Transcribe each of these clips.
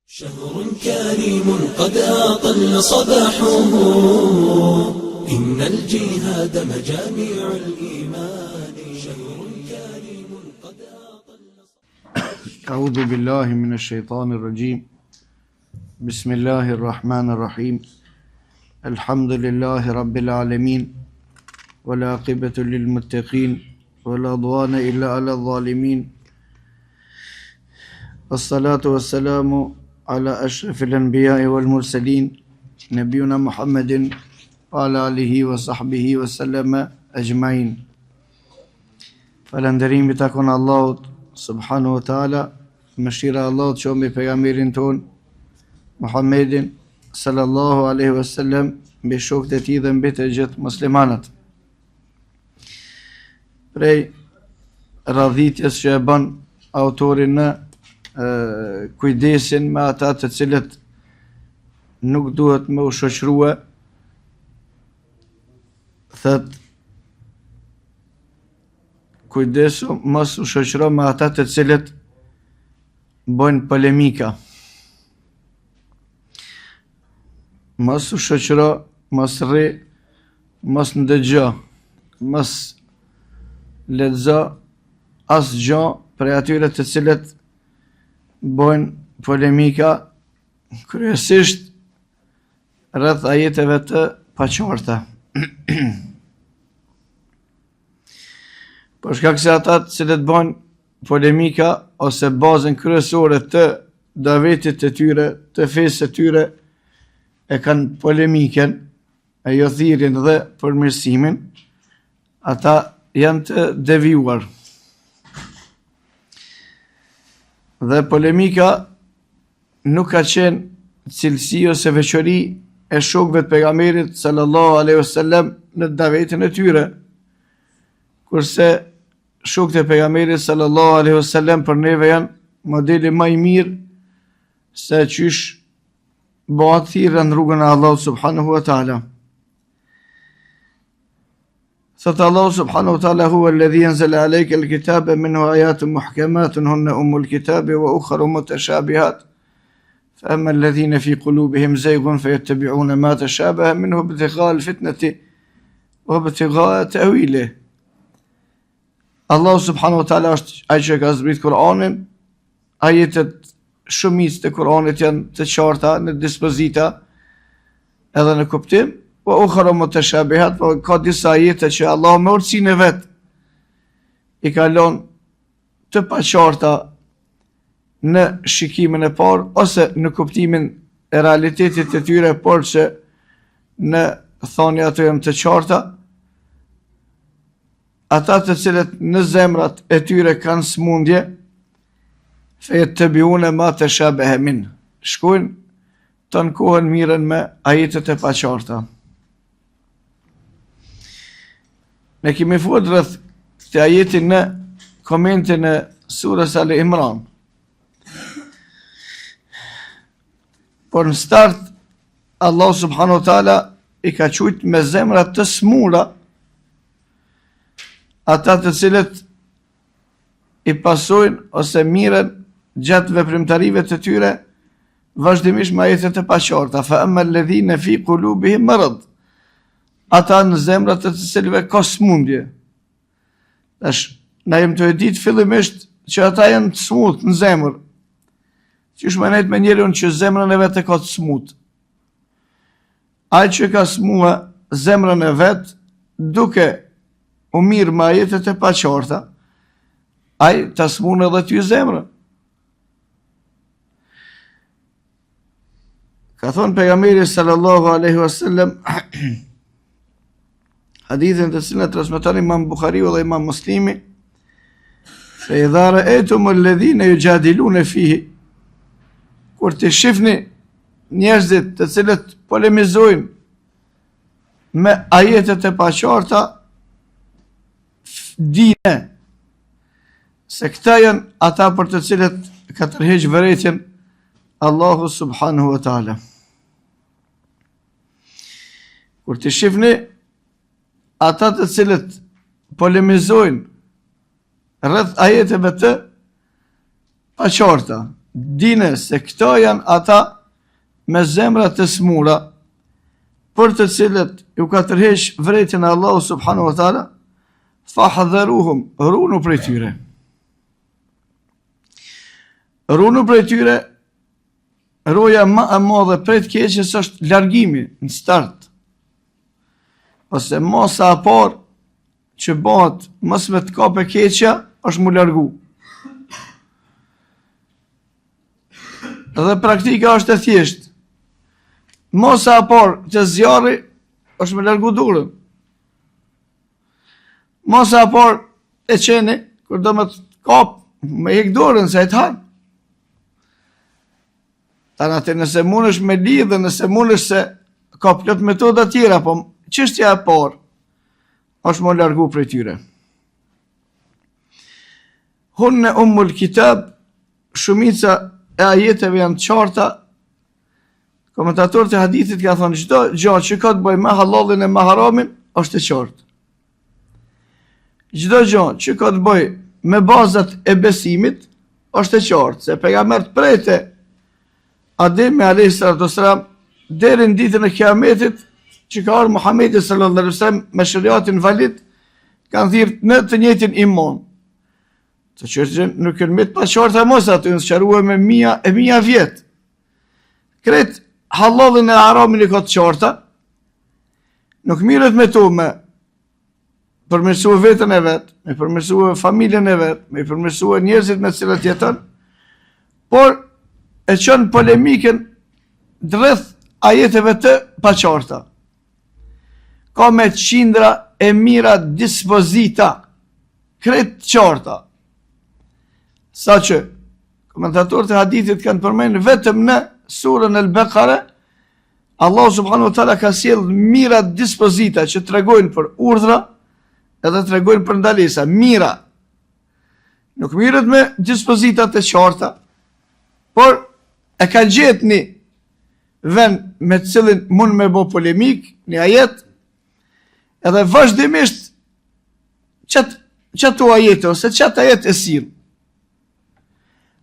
شهر كريم قد أطل صباحه إن الجهاد مجاميع الإيمان شهر كريم قد أطل أعوذ بالله من الشيطان الرجيم بسم الله الرحمن الرحيم الحمد لله رب العالمين والعاقبة للمتقين ولا عدوان إلا على الظالمين الصلاة والسلام على أشرف الأنبياء والمرسلين نبينا محمد وعلى آله وصحبه وسلم أجمعين Falënderimi i takon Allahut subhanahu wa taala, mëshira e Allahut qoftë mbi pejgamberin tonë Muhammedin sallallahu alaihi wasallam, mbi shokët e tij dhe mbi të gjithë muslimanët. Prej radhitjes që e bën autori në e, kujdesin me ata të cilët nuk duhet me u shoqërue, thotë kujdesu mos u shoqëro me ata të cilët bojnë polemika. Mos u shoqëro, mos rri, mos ndëgjo, mos lexo asgjo prej atyre të cilët bojnë polemika kryesisht rreth ajeteve të paqarta. Për shkak se ata të cilët bojnë polemika ose bazën kryesore të davetit të tyre, të fesë së tyre, e kanë polemikën, e jo thirrjen dhe përmirësimin, ata janë të devijuar. Dhe polemika nuk ka qenë cilësi ose veçori e shokëve të pejgamberit sallallahu alaihi wasallam në davetin e tyre. Kurse shokët e pejgamberit sallallahu alaihi wasallam për neve janë modeli ma i mirë se qysh bëhet thirrja në rrugën e Allahut subhanahu wa taala. Thotë Allahu subhanahu wa taala huwa alladhi anzala alayka alkitaba minhu ayatun muhkamatun hunna ummul kitabi wa ukhra mutashabihat. Fa amma alladhina fi qulubihim zayghun fayattabi'una ma tashabaha minhu ibtigha alfitnati wa ibtigha ta'wilihi. Allahu subhanahu wa taala është ai që ka zbrit Kur'anin, ajetet shumicë të Kur'anit janë të qarta në dispozita edhe në kuptim, wa ukhra mutashabihat, po ka disa ajete që Allahu me urtësinë e vet i ka lënë të paqarta në shikimin e parë ose në kuptimin e realitetit të tyre, por që në thonje ato janë të qarta, ata të cilët në zemrat e tyre kanë smundje, fejettebiune ma teshabehe minh, shkojnë tanë kohën mirren me ajetet e paqarta. Ne kemi folë rreth këtij ajeti në komentin e surës Ali Imran. Por në start, Allah subhanahu wa ta'ala i ka qujtë me zemra të smura ata të cilët i pasojnë ose mirren gjatë veprimtarive të tyre vazhdimisht me ajete të paqarta. Fa amma alladhina fi qulubihim marad. Ata në zemrat e të cilëve ka smundje. Tash na jem tu e ditë fillimisht që ata janë të smut në zemër. Qysh me nejt me njeriun që zemrën e vet e ka të smut. Ai që ka smua zemrën e vet duke u mirë me ajetet e paqarta, ai ta smun edhe ty zemrën. Ka thonë pejgamberi sallallahu alaihi wasallam hadithin të cilin e transmeton Imam Buhariu dhe Imam Muslimi se idha ra'aytum alladhina yujadiluna fihi kur të shifni njerëzit të cilët polemizojnë me ajetet e paqarta dine se këta janë ata për të cilët ka tërheq vërejtjen Allahu subhanahu wa ta'ala. Kur të shifni ata të cilët polemizojnë rreth ajeteve të paqarta. Dine se këto janë ata me zemra të smura, për të cilët ju ka tërheq vërejtjen Allahu subhanahu wa taala, fahdharuhum, runu prej tyre. Runu prej tyre, roja ma e madhe prej të keqes është largimi në start. Ose masa e parë që bëhet mos me të kap e keqja është mu largu. Dhe praktika është e thjeshtë. Masa e parë te zjarri është me largu dorën. Masa e parë te qeni, kur do me të kap, me hek dorën, se ai të han. Tani atë nëse mundesh me lidhë, nëse mundesh se ka plot metoda tjera, po çështja e parë është m'u largu prej tyre. Hunne ummul kitab, shumica e ajeteve janë të qarta, komentatorët e hadithit kanë thonë, çdo gja që ka të bëjë me hallallin e me haramin, është e qartë. Çdo gja që ka të bëjë me bazat e besimit, është e qartë, se pejgamberët prej te Ademi alayhi salatu wasalam deri në ditën e Kiametit që ka ardhur Muhamedi sallallahu alaihi wasallam me sheriatin valid kanë thirrë në të njëjtin iman. Të çështje nuk janë met paqarta mos ato janë sqaruar me mija e mija vjet. Krejt hallallin e haramin e ka të qarta. Nuk mirret me to me përmirësu veten e vet, me përmirësu familjen e vet, me përmirësu njerëzit me të cilët jeton, por e çon polemikën rreth ajeteve të paqarta. Ka me qindra e mijëra dispozita, krejt të qarta. Saqë, komentatorët e hadithit kanë përmend vetëm në surën El Bekare, Allahu subhanahu wa taala ka sjell mijëra dispozita që tregojnë për urdhra edhe tregojnë për ndalesa, mijëra. Nuk mirret me dispozitat e qarta, por e ka gjetë një vend me të cilin mund me bo polemik, një ajet, edhe vazhdimisht qat, qato ajete, ose qat ajet e sill.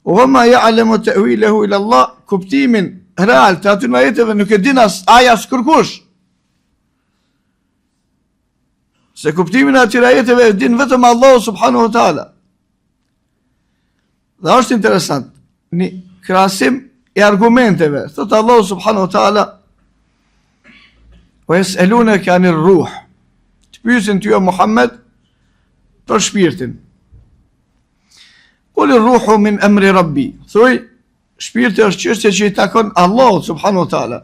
Wa ma ya'lamu ta'wilahu illa Allah, kuptimin real të atyre ajeteve nuk e din as ai as kërkush. Se kuptimin e atyre ajeteve e din vetëm Allahu subhanahu wa taala. Dhe është interesant, një krahasim i argumenteve, thotë Allahu subhanahu wa taala, Wa jes'eluneke anir ruh, të pyesin ty o Muhammed për shpirtin. Kul ruhu min emri rabbi. Thuj, shpirti është çështje që i takon Allahut subhanahu wa taala.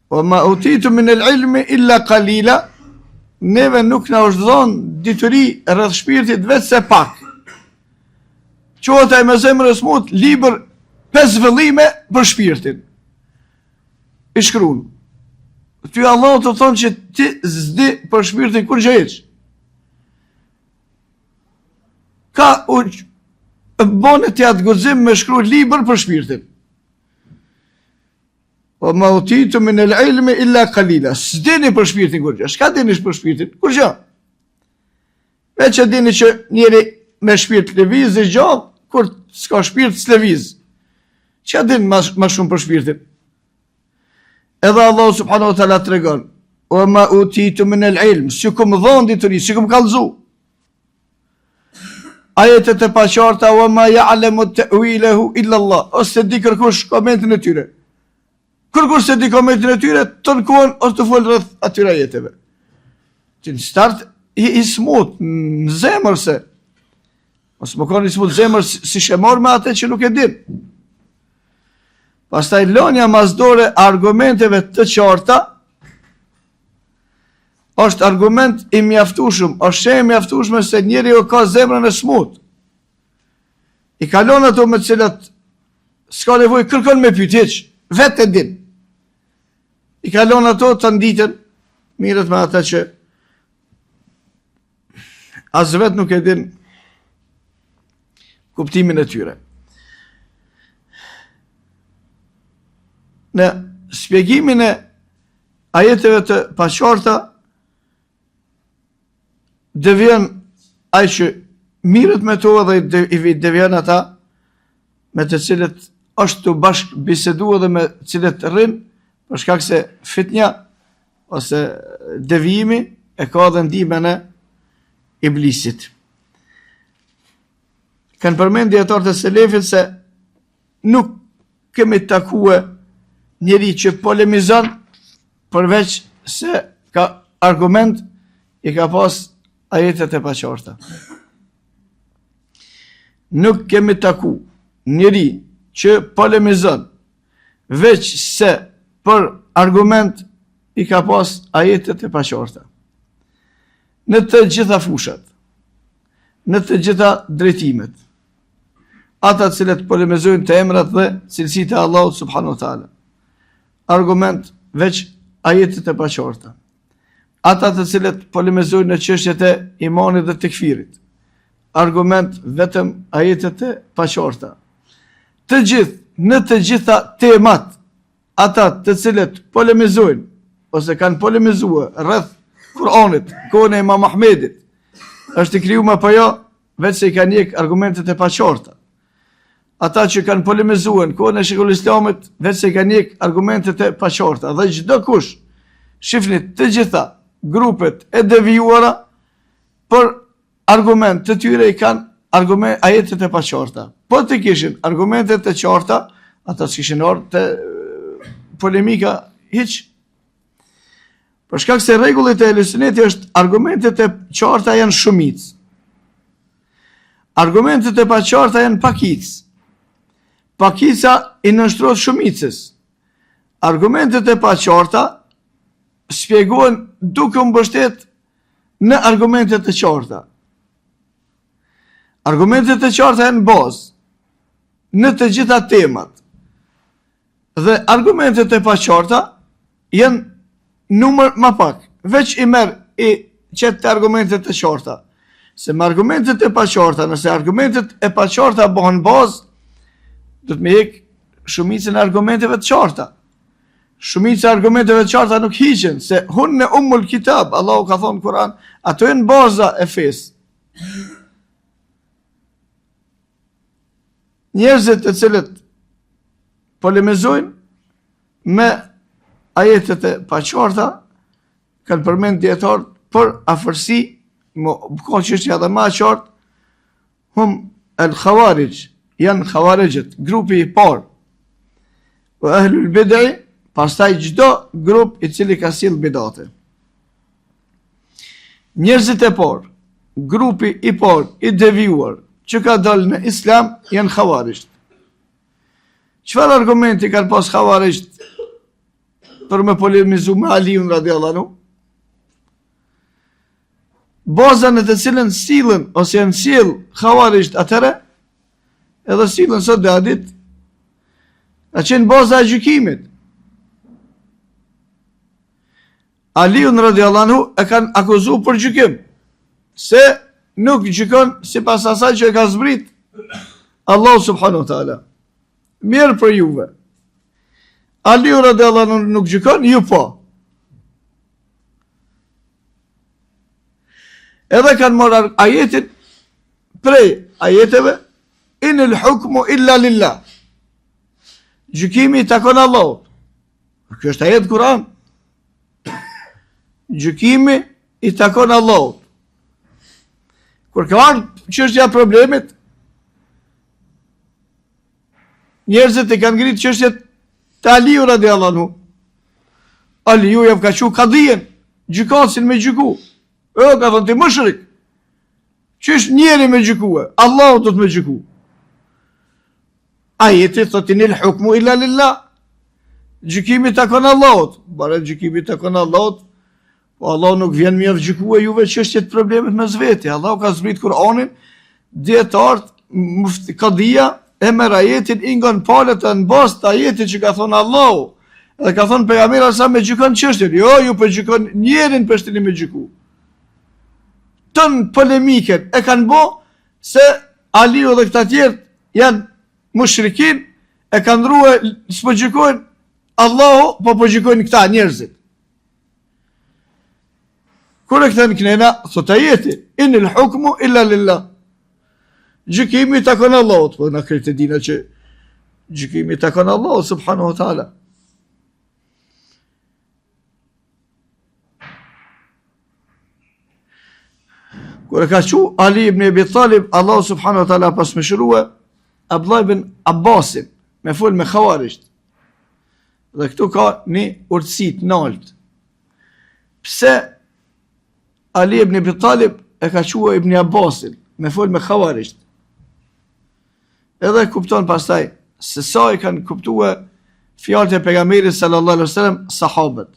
Wa ma utitum min el ilmi illa qalila. Neve nuk na është dhënë dituri rreth shpirtit veç se pak. Çohet ai me zemër e smut, libër pesë vëllime për shpirtin. I shkrun. Ty Allahu të thonë që ti s'di për shpirtin kurgjë hiç. Ka u bone ti atë guxim me shkru libër për shpirtin. Wa ma utitum min el ilmi illa kalila. S'dini për shpirtin kurgjë. Çka dini për shpirtin? Kurgjë. Veç e dini që njeri me shpirt lëviz i gjallë, kur s'ka shpirt s'lëviz. Çka din ma, ma shumë për shpirtin? Edhe Allahu subhanahu wa taala tregon, "Wa ma utitu min al-ilm", s'ju kum dhon dituri, s'ju kum kallzu. Ajetet e paqarta wa ma ya'lamu ta'wilahu illa Allah. O s'e di kërkush komentin e tyre. Kërkush s'e di komentin e tyre, tërë kohën është tu fol rreth atyre ajeteve. Ti në start i, i smut në zemër se mos me konë i smut zemër si shemor me atë që nuk e din. Pastaj lënia mas dore argumenteve të qarta është argument i mjaftueshëm, është shenjë e mjaftueshme se njeriu ka zemrën e smut. I kalon ato me të cilat s'ka nevojë kërkon me pyet hiç, vetë e din. I kalon ato të nditën, mirret me ata që as vetë nuk e din kuptimin e tyre. Në shpjegimin e ajeteve të paqarta, devijon ai që mirret me to edhe i devijon ata me të cilët është tu bashkëbisedu edhe me të cilët rrin, për shkak se fitnja ose devijimi e ka edhe ndihmën e iblisit. Kanë përmend dijetarët e selefit se nuk kemi takue njeri që polemizon përveç se ka argument i ka pas ajetet e paqarta. Nuk kemi taku njeri që polemizon veç se për argument i ka pas ajetet e paqarta. Në të gjitha fushat, në të gjitha drejtimet, ata të cilët polemizojnë te emrat dhe cilësitë e Allahut subhanahu wa taala. Argument veç ajetet e paqarta. Ata të cilët polemizojnë në çështjet e imanit dhe tekfirit. Argument vetëm ajetet e paqarta. Të gjithë, në të gjitha temat, ata të cilët polemizojnë ose kanë polemizuar rreth Kur'anit, kohën e Imam Ahmedit, është i krijum apo jo, veç se i kanë njek argumentet e paqarta. Ata që kanë polemizuar në kohën e Shejhul Islamit, veç se i kanë njek argumentet e paqarta. Dhe çdokush, shifni të gjitha grupet e devijuara për argument të tyre i kanë argument ajetet e paqarta. Po të kishin argumentet e qarta, ata s'kishin ardhur te polemika hiç. Për shkak se rregulli te ehli suneti është argumentet e qarta janë shumicë. Argumentet e paqarta janë pakicë. Pakica i nënshtrohet shumicës. Argumentet e paqarta shpjegohen duke u mbështet në argumentet e qarta. Argumentet e qarta janë bazë në të gjitha temat. Dhe argumentet e paqarta janë numër ma pak. Veç i merr i qet te argumentet e qarta. Se me argumentet e paqarta, nëse argumentet e paqarta bëhen bazë, do të me hek shumicën e argumenteve të qarta. Shumica e argumenteve të qarta nuk hiqen, se hunne ummul kitab, Allahu ka thonë n'Kur'an, ato janë baza e fesë. Njerëzit të cilët polemizojnë me ajetet e paqarta, kanë përmend dijetarët për afërsi, më ka çështja edhe ma e qartë, hum el khawarij, janë khawarixhët, grupi i parë, ve ehlul bid'i, pastaj çdo grup i cili ka sjell bidate. Njerëzit e parë, grupi i parë i devijuar që ka dalë në islam janë khawarixhët. Çfarë argumenti kanë pas khawarixhët për me polemizu me Aliun radiallahu anhu? Baza në të cilën sillen ose janë sjell khawarixhët atëherë, edhe sillen sot dhe atë ditë, ka qenë baza e gjykimit. Aliun radiallahu anhu e kanë akuzu për gjykim, se nuk gjykon sipas asaj që e ka zbrit Allahu subhanahu wa taala. Mjerë për juve. Aliu radiallahu anhu nuk gjykon, ju po. Edhe kanë marrë ajetin prej ajeteve inil hukmu illa lillah. Gjykimi i takon Allahut. Kjo është ajet Kur'an. Gjykimi i takon Allahut. Kur ka ardhë çështja e problemit, njerëzit e kanë ngritë çështjet te Aliu radiallahu anhu. Aliu jau ka çu kadijen, gjykatësin me gjyku. E, ka thonë ti mushrik. Qysh njeri me gjykue? Allahu do të me gjyku. Ajeti thotë inil hukmu illa lillah. Gjykimi takon Allahut. Bare gjykimi takon Allahut. Po Allahu nuk vjen me jav gjykue juve çështjet problemet mes veti. Allahu ka zbrit Kur'anin, dijetarët, mufti, kadia e merr ajetin i ngon palët e në bazë të ajetit që ka thonë Allahu. Edhe ka thonë pejgamberi sa me gjykon çështjen. Jo, ju po gjykon njerin po shtini me gjyku. Tën polemiket e kanë bo se Aliu dhe këta tjerët janë mushrikin e kanë ndrue s'po gjykojnë Allahu, po po gjykojnë këta njerëzit. Kur e kthen knena, thot ajeti, inil hukmu illa lillah. Gjykimi i takon Allahut, po na krejt e dina që gjykimi i takon Allahut, subhanahu wa ta'ala. Kur e ka çu Ali ibn Ebi Talib, Allahu subhanahu wa ta'ala pas mëshirue, Abdullah ibn Abbasin, me fol me havarixht. Dhe këtu ka një urtësi të naltë. Pse Ali ibn Ebi Talib e ka çu ibn Abbasin, me fol me havarixht. Edhe kupton pastaj se sa i kanë kuptue fjalët e pejgamberit sallallahu alaihi wasallam sahabët.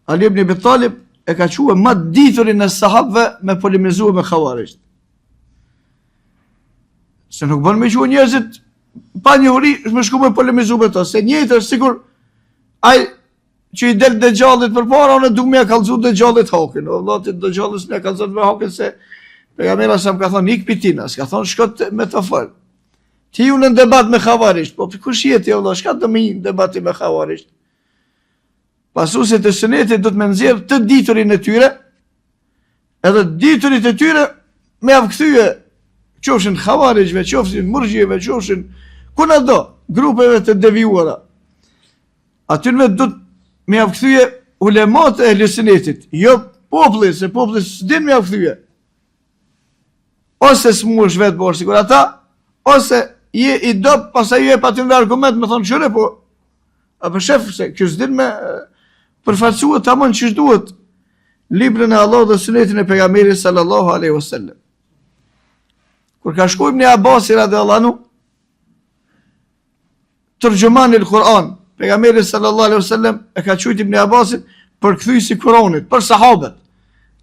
Ali ibn Abi Talib e ka çue ma të diturin e sahabëve me polemizue me havarixht. Se nuk bën me çue njerëzit pa njohuri, me shku me polemizu me to, se njëjtë është sikur ai që i del dexhallit përpara, unë du me ja kallzu dexhallit hakin. O vëlla ti dexhallit s'e kallzon me hakin se pejgamberi sa ka thonë ik pi tina, s'ka thonë shko me të fol. Ti ju në debat me havarixht, po kush je ti o vëlla, çka do me në debat me havarixht? Pasuesit e sunetit do të me nxjerr të diturin e tyre, edhe të diturit e tyre me jav kthye qofshin havarixhve, qofshin murxhive, qofshin kuna do, grupeve të devijuara. Atynve do të me jav kthye ulemat e ehli sunetit, jo populli, se populli s'din me jav kthye. Ose s'mush vetë por sikur ata, ose je i dobët, pastaj ju jep atynve argument me thonë kqyre, po a po shef se kjo s'din me përfaqësue tamam qysh duhet librin e Allahut dhe sunetin e pejgamberit sallallahu alaihi wasallam. Kur ka shku Ibn Abbasi radiallahu anhu, Terxhumanil Kur'an, pejgamberi sallallahu alaihi wasallam e ka quajtur Ibn Abbasin përkthyes i Kur'anit për sahabët.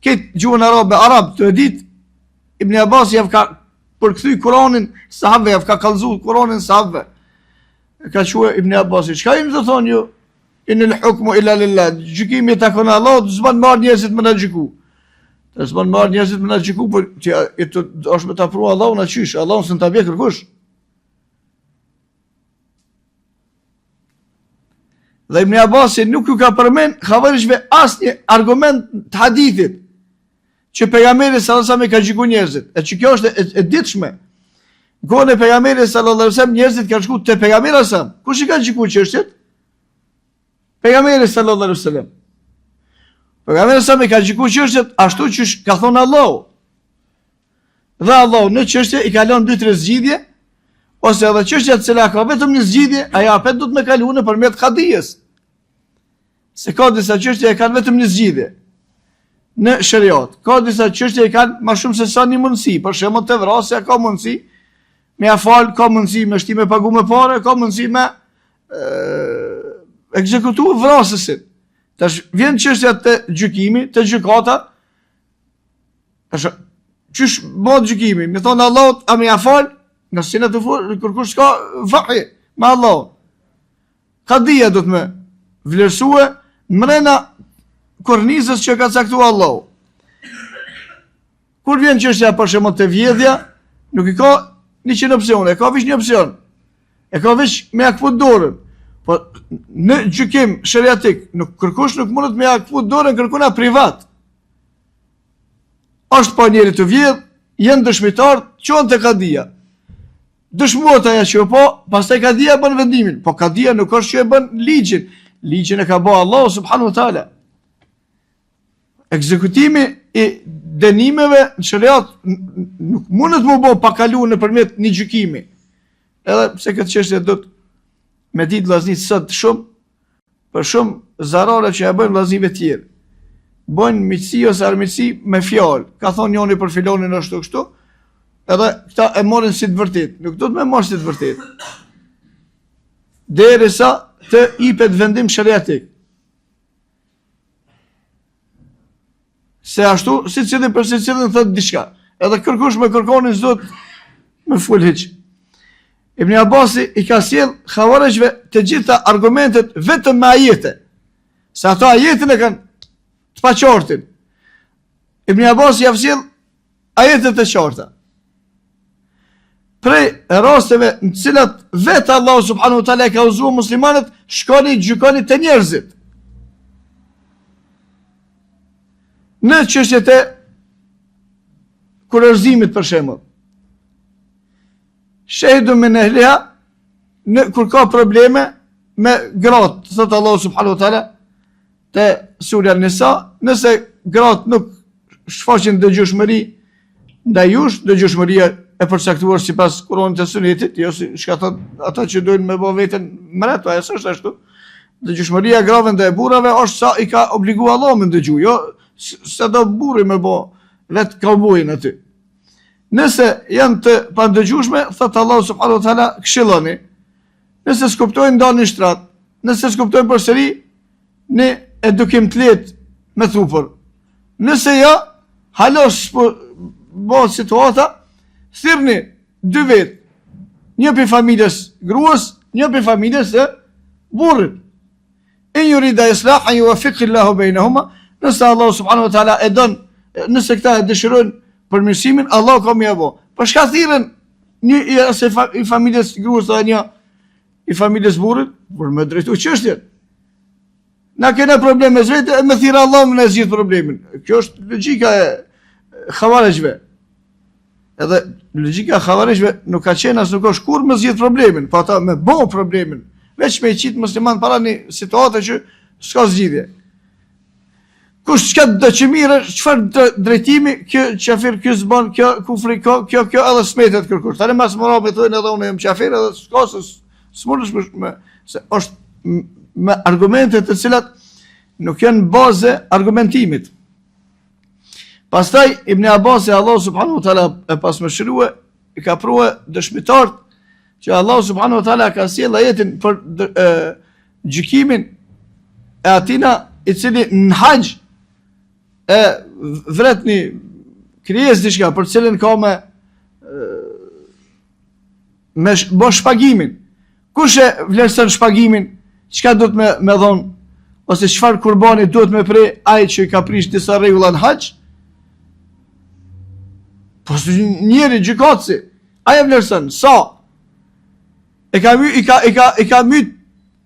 Këtë gjuhën arabe, arab të ditë Ibn Abbas jav ka përkthy Kur'anin sahabëve, jav ka kallzu Kur'anin sahabëve. E ka quajtur Ibn Abbasi. Çka jeni tu thonë ju? Inil hukmu illa lillah. Gjykimi i takon Allahut, s'ban marr njerëzit me na gjyku. Të s'ban marr njerëzit me na gjyku, por ti të është me ta pru Allahu na qysh, Allahu s'un ta bje kërkush. Dhe Ibn Abbasi nuk ju ka përmend havarixhve asnjë argument të hadithit që pejgamberi sallallahu alajhi wasallam i ka gjyku njerëzit. E që kjo është e, e ditshme. Në kohën e pejgamberit sallallahu alajhi wasallam njerëzit kanë shku te pejgamberi sallallahu alajhi wasallam. Kush i ka gjyku çështjet? Pejgamberi sallallahu alajhi wasallam. Pejgamberi sallallahu alajhi wasallam i ka gjyku çështjet ashtu qysh ka thonë Allahu. Dhe Allahu në çështje i ka lënë dy tre zgjidhje ose edhe çështja e cila ka vetëm një zgjidhje, ajo apet duhet me kalu nëpërmjet kadijes. Se ka disa çështje e kanë vetëm një zgjidhje në sheriat. Ka disa çështje e kanë ma shumë se sa një mundësi. Për shembull te vrasja ka mundësi me ja fal, ka mundësi me shti me pagu me pare, ka mundësi me e, ekzekutu vrasësin. Tash vjen çështja te gjykimi, te gjykata, Tash, qysh bëhet gjykimi? Me thonë Allahut, a me ja fal? Nëse në të fol, kërkush s'ka vahi me Allahun. Kadia do të me vlerësue mrena kornizës që ka caktu Allahu. Kur vjen çështja për shembull te vjedhja, nuk i ka 100 opsione, e ka veç një opsion. E ka veç me ja kput dorën. Po në gjykim sheriatik, nuk kërkush nuk mundet me ja kput dorën kërkuna privat. Është pa njeri tu vjedh, janë dëshmitar, çohen te kadia. Dëshmohet ajo që po, pastaj kadia bën vendimin. Po kadia nuk është që e bën ligjin. Ligjin e ka bë Allahu subhanahu wa taala. Ekzekutimi i dënimeve në sheriat nuk mundet m'u bë pa kalu nëpërmjet një gjykimi. Edhe pse këtë çështje do të me ditë vllaznit sot shumë për shumë zarare që e bëjnë vllaznive tjerë. Bëjnë miqësi ose armiqësi me fjalë. Ka thonë njoni për filonin ashtu kështu, edhe këta e marrin si të vërtetë. Nuk do të me marrë si të vërtetë. Derisa të ipet vendim sheriatik. Se ashtu, secili për secilin thotë diçka. Edhe kërkush me kërkonin s'duhet me fol hiç. Ibn Abasi i ka sjell havarixhve të gjitha argumentet vetëm me ajete. Se ato ajetin e kanë të paqartin. Ibn Abasi jav sjell ajetet e qarta. Prej rasteve në cilat vetë Allahu subhanahu wa taala e ka udhëzu muslimanët, shkoni gjykoni te njerëzit. Në çështjet e. kurorëzimit për shembull. Shehidu min ehliha, në, kur ka probleme me gratë, thotë Allahu subhanahu wa taala te surja Nisa, nëse gratë nuk shfaqin dëgjueshmëri ndaj jush, dëgjueshmëria e përcaktuar sipas Kuranit e Sunetit, jo si çka thot ata që dojnë me bë veten mret, ajo s'është ashtu. Dëgjueshmëria e grave ndaj burrave është sa i ka obligu Allahu me ndëgju, jo sa do burri me bë vet kaubojin aty. Nëse janë të pandëgjueshme, thot Allahu subhanahu wa taala, këshilloni. Nëse s'kuptojnë ndani n'shtrat, nëse s'kuptojnë përsëri një edukim të lehtë me thupër. Nëse jo, hala s'po bëhet situata, thirrni dy vetë, një prej familjes gruas, një prej familjes së burrit. In jurida islahan juvefikillahu bejnehuma, nëse Allahu subhanahu wa taala e don, nëse këta e dëshirojnë përmirësimin, Allahu ka me ia bo. Për çka thirren një i ose i familjes gruas dhe një i familjes burrit, për me drejtu çështjen. Na kena problem mes vete e me thirrë Allahun me zgjidh problemin. Kjo është logjika e havarixhve. Edhe logjika e havarixhve nuk ka qenë as nuk është kurrë me zgjidh problemin, po ata me bo problemin, veç me i qitë musliman para një situate që s'ka zgjidhje. Kush çka do që mirë, çfarë drejtimi, kjo qafir, kjo s'bon, kjo kufri, kjo, kjo, kjo edhe s'metet kërkush. Tani mas mrami thonë edhe unë jam qafir edhe s'ka se s'mundesh me, me se është me argumente të cilat nuk janë bazë argumentimit. Pastaj Ibn Abbasi Allahu subhanahu wa taala e pastë mëshirue i ka prue dëshmitarët që Allahu subhanahu wa taala ka sjellë ajetin për e, gjykimin e atina i cili në haxh e vret një krijesë diçka për cilën ka me me bo shpagimin. Kush e vlerëson shpagimin? Çka duhet me me dhon ose çfarë kurbani duhet me pre ai që i ka prish disa rregulla në haxh? Po njeri gjykatësi, ai e vlerëson sa e ka my, i ka i ka i ka myt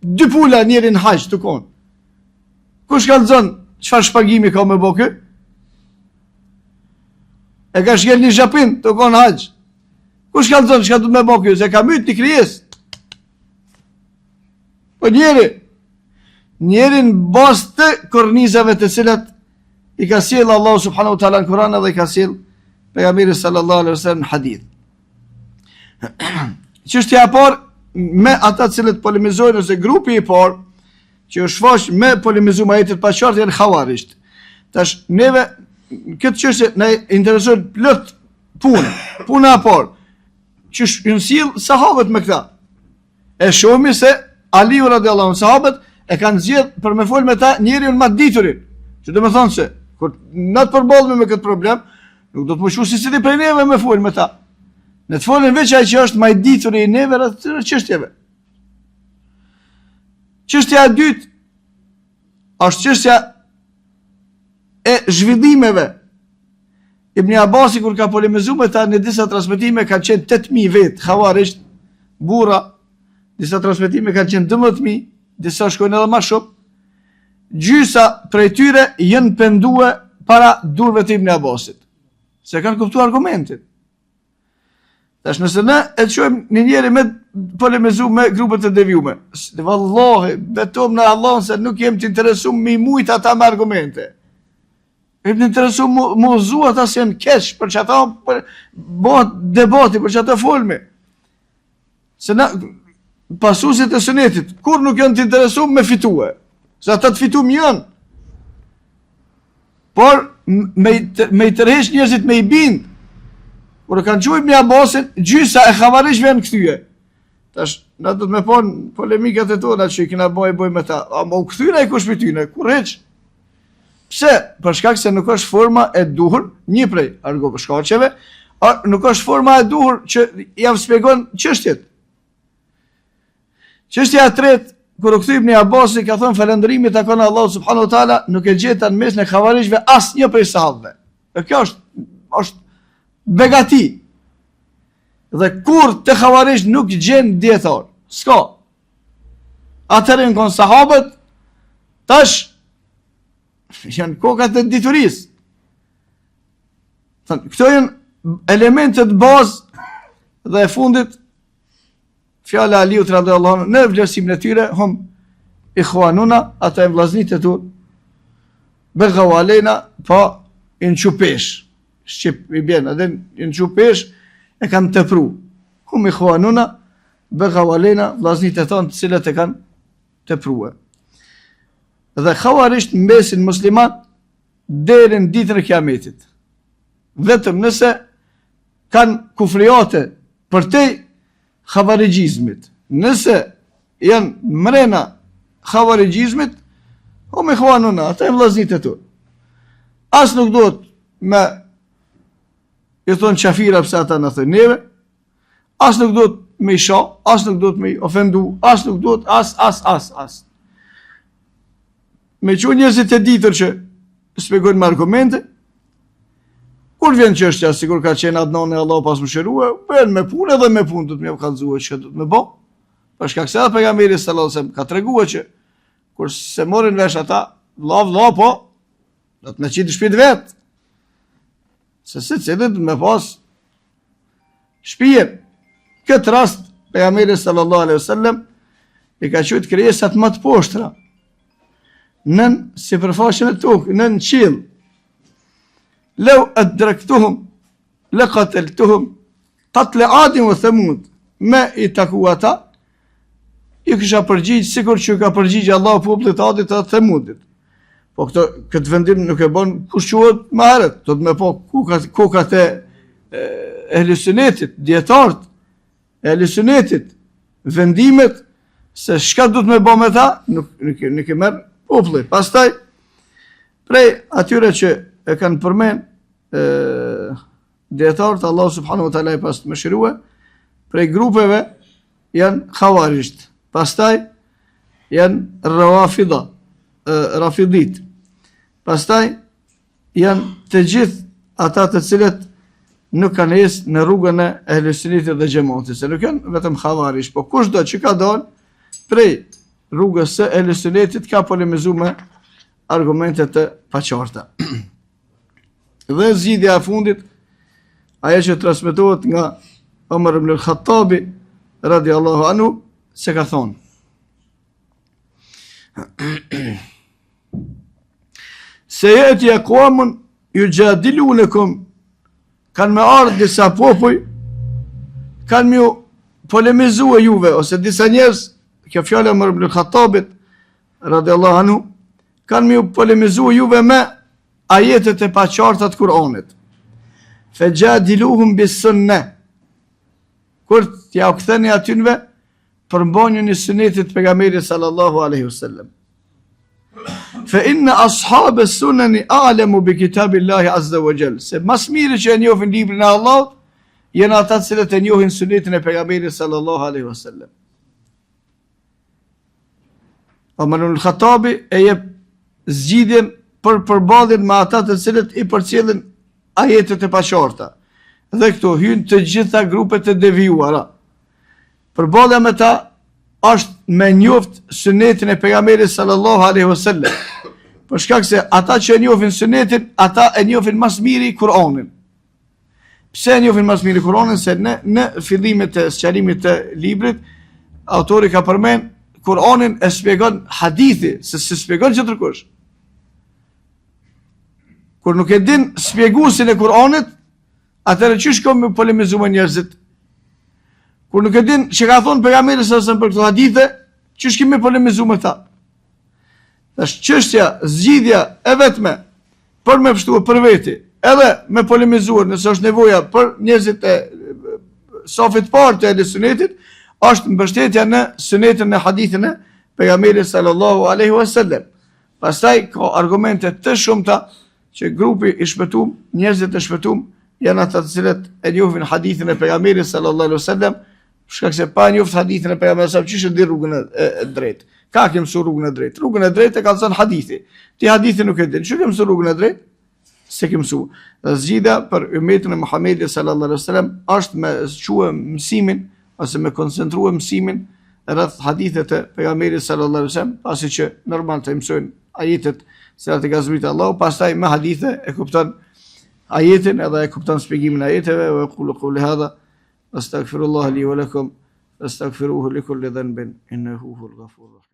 dy pula njeri në haxh tu kon. Kush kallzon çfarë shpagimi ka me bo ky? E ka shkel një zhapin tu kon haxh. Kush kallzon çka duhet me bo ky? Se ka myt një krijesë. Po njeri, njeri në bazë të kornizave të cilat i ka sjellë Allahu subhanahu wa taala në Kur'an dhe i ka sjellë pejgamberi sallallahu alaihi wasallam në hadith. Çështja e parë me ata të cilët polemizojnë ose grupi i parë që është shfaq me polemizu me ajete të paqartë janë havarixht. Tash neve këtë çështje na intereson plot punë. Puna e parë qysh janë sill sahabët me këta. E shohim se Aliu radiallahu anhu sahabët e kanë zgjedh për me fol me ta njeriun ma të diturin. Që do me thonë se kur na të përballemi me këtë problem, nuk do të më shu secili prej neve me fol me ta. Ne të folin veç ai që është ma i dituri i neve rreth këtyre çështjeve. Çështja e dytë është çështja e zhvillimeve Ibn Abasi kur ka polemizu me ta në disa transmetime kanë qenë 8000 vet havarixht burra, disa transmetime kanë qenë 12000, disa shkojnë edhe ma shumë. Gjysa prej tyre janë pendue para durve të Ibn Abasit. Se kanë kuptu argumentin. Tash nëse ne e çojmë një njeri me polemizu me grupet e devijume, vallahi, betohem në Allahun se nuk jem të interesum me i mujt ata me argumente. Jem të interesum mu, mu udhëzu ata se janë keq, për qata për, bëhet debati, për qata folmi. Se na, pasusit e sunetit, kur nuk janë të interesum me fitue, se ata të fitum janë. Por, me, me i tërheq njerëzit me i bind, kur e kanë çu Ibn Abbasin, gjysa e havarixhve janë kthye. Tash, na do të me pa polemikat e tona që i kena boj, boj me ta. A më u kthy najkush prej tyne, kur hiç? Pse? Për shkak se nuk është forma e duhur, një prej argo shkaqeve, a, nuk është forma e duhur që jau shpjegon çështjet. Çështja e tretë, kur u kthy Ibn Abbasi ka thënë falënderimi takon Allahut subhanahu wa taala, nuk e gjeta në mesin e havarixhve asnjë prej sahabëve. Dhe kjo është është begati. Dhe kur te havarixht nuk gjen dijetar, s'ka. Atëherë janë konë sahabët, tash janë kokat e diturisë. Thënë, këto janë elementet bazë dhe e fundit fjala e Aliut radiallahu anhu në vlerësimin e tyre hum ikhwanuna ata janë vllaznit e tu begav alejna po janë çu peshë shqip i bjen edhe janë çu peshë e kanë tepru hum ikhwanuna begav alejna vllaznit e tonë të cilët e kanë teprue dhe havarixhët mbesin musliman deri në ditën e kiametit. Vetëm nëse kanë kufriate përtej havarixhizmit. Nëse janë mrena havarixhizmit, hum ikhwanuna, ata janë vllaznit e tu. As nuk duhet me i thonë qafira pse ata na thonë neve, as nuk duhet me i sha, as nuk duhet me i ofendu, as nuk duhet, as, as, as, as. Me qu njerëzit e ditur që shpjegojnë me argumente, kur vjen çështja, sikur ka qenë Adnani Allahu e pastë mëshirue, vjen me punë edhe me punë, duhet me jau kallzue që duhet me bo. Për shkak se edhe pejgamberi sallallahu alajhi wasallam ka tregue që kur s'e morrin vesh ata, vlla vlla po, do të me qitë n'shpi t'vet. Se secili me pas shpijen. Këtë rast, pejgamberi sallallahu alaihi wasallam i ka qujtë krijesat më të poshtra nën sipërfaqen e tokë, nën qiell. Leu edrektuhum, le kateltuhum, katle Adin ve Themud, me i taku ata, i kisha përgjigj, sikur që ka përgjigj Allahu popullit Adit dhe Themudit. Po këtë, këtë vendim nuk e bën kush çohet më herët, do të me pa kokat, kokat e ehli sunetit, dijetarët e ehli sunetit, vendimet se çka duhet me bë me ta, nuk, nuk, nuk e merr populli. Pastaj, prej atyre që e kanë përmen, e, dijetarët, Allahu subhanahu wa taala i pastë mëshirue, prej grupeve janë havarixhët, pastaj janë ravafida, rafidit, pastaj janë të gjithë ata të cilët nuk kanë ecë në rrugën e ehli sunetit dhe xhematit, se nuk janë vetëm havarixh, po kushdo që ka dalë prej rrugës së ehli sunetit ka polemizu me argumente të paqarta. Dhe zgjidhja e fundit, ajo që transmetohet nga Omer ibn al-Khattabi radiallahu anhu se ka thonë Sejeti ekuamun juxhadilunekum kanë me ardhë disa popuj kanë me ju polemizue juve ose disa njerëz kjo fjala e Omer ibn al-Khattabit radiallahu anhu kanë me ju polemizue juve me ajetet e paqarta të Kur'anit. Fe xhadiluhum bis sunne. Kur t'jau ktheni atynve, përmbajuni sunetit pejgamberit sallallahu alaihi wasallam. Fe inna ashabe suneni a'lemu bi kitabillahi azza wa jall. Se ma s'miri që e njohin librin e Allahut, janë ata të cilët e njohin sunetin e pejgamberit sallallahu alaihi wasallam. Omer ibn Khattabi e jep zgjidhjen për përballjen me ata të cilët i përcjellin ajetet e paqarta. Dhe këtu hyjnë të gjitha grupet e devijuara. Përballja me ta është me njoft sunetin e pejgamberit sallallahu alaihi wasallam. Për shkak se ata që e njohin sunetin, ata e njohin ma s'miri Kur'anin. Pse e njohin ma s'miri Kur'anin se në në fillimet e sqarimit të librit autori ka përmend Kur'anin e shpjegon hadithi, se s'e shpjegon tjetërkush. Kur nuk e din shpjeguesin e Kur'anit, atëherë qysh ke me polemizu me njerëzit? Kur nuk e din çka ka thonë pejgamberi sallallahu alajhi wasallam për këto hadithe, qysh ke me polemizu me ta? Tash çështja, zgjidhja e vetme për me pështue për veti, edhe me polemizuar nëse është nevoja për njerëzit e safit parë të ehli sunetit, është mbështetja në sunetin në hadithin e pejgamberit sallallahu alaihi wasallam. Pastaj ka argumente të shumta që grupi i shpëtum, njerëzit e shpëtum janë ata të cilët e njohin hadithin e pejgamberit sallallahu alaihi wasallam, Për shkak se pa njoft hadithin e pejgamberit sa qysh e di rrugën e, e drejtë. Ka ke mësu rrugën e drejtë. Rrugën e drejtë e kallzon hadithi. Ti hadithin nuk e din. Qysh ke mësu rrugën e drejtë? S'e ke mësu. Dhe zgjidhja për ymetin e Muhamedit sallallahu alaihi wasallam është me çue mësimin ose me koncentrue mësimin rreth hadithet e pejgamberit sallallahu alaihi wasallam, pasi që normal të mësojnë ajetet se atë ka zbritur Allahu, pastaj me hadithe e kupton. ajetin edhe e kupton shpjegimin e ajeteve, wa aqulu qawli hadha, astaghfirullah li wa lakum, astaghfiruhu li kulli dhanbin, innahu huwal ghafurur rahim.